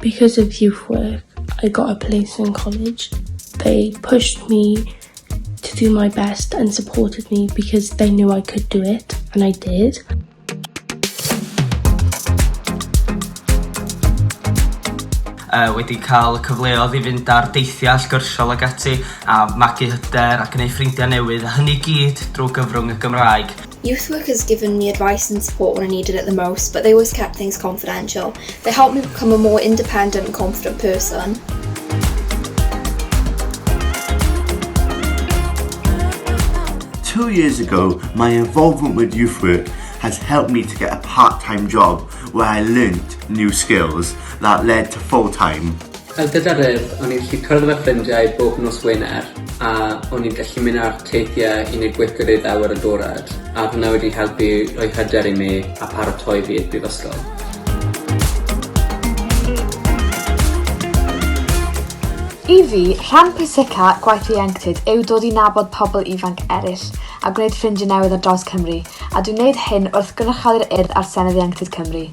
Because of youth work, I got a place in college. They pushed me to do my best and supported me because they knew I could do it, and I did. Uh, wedi cael cyfleoedd i fynd ar deithiau allgyrsiol ag ati a magu hyder a gwneud ffrindiau newydd a hynny gyd drwy gyfrwng y Gymraeg. Youth work has given me advice and support when I needed it the most, but they always kept things confidential. They helped me become a more independent and confident person. 2 years ago, my involvement with youth work has helped me to get a part-time job where I learnt new skills that led to full-time. Fel gyda'r Urdd, o'n i'n gallu cwrdd efo ffrindiau bob nos Wener a o'n i'n gallu mynd ar teithiau i wneud gweithgareddau awyr agored a oedd hwnna wedi helpu rhoi hyder i mi a paratoi fi i'r brifysgol. I fi, rhan pwysica gwaith ieuenctid yw dod i nabod pobl ifanc eraill a gwneud ffrindiau newydd ar draws Cymru, a dwi'n gwneud hyn wrth gynrychioli'r Urdd ar Senedd Ieuenctid Cymru.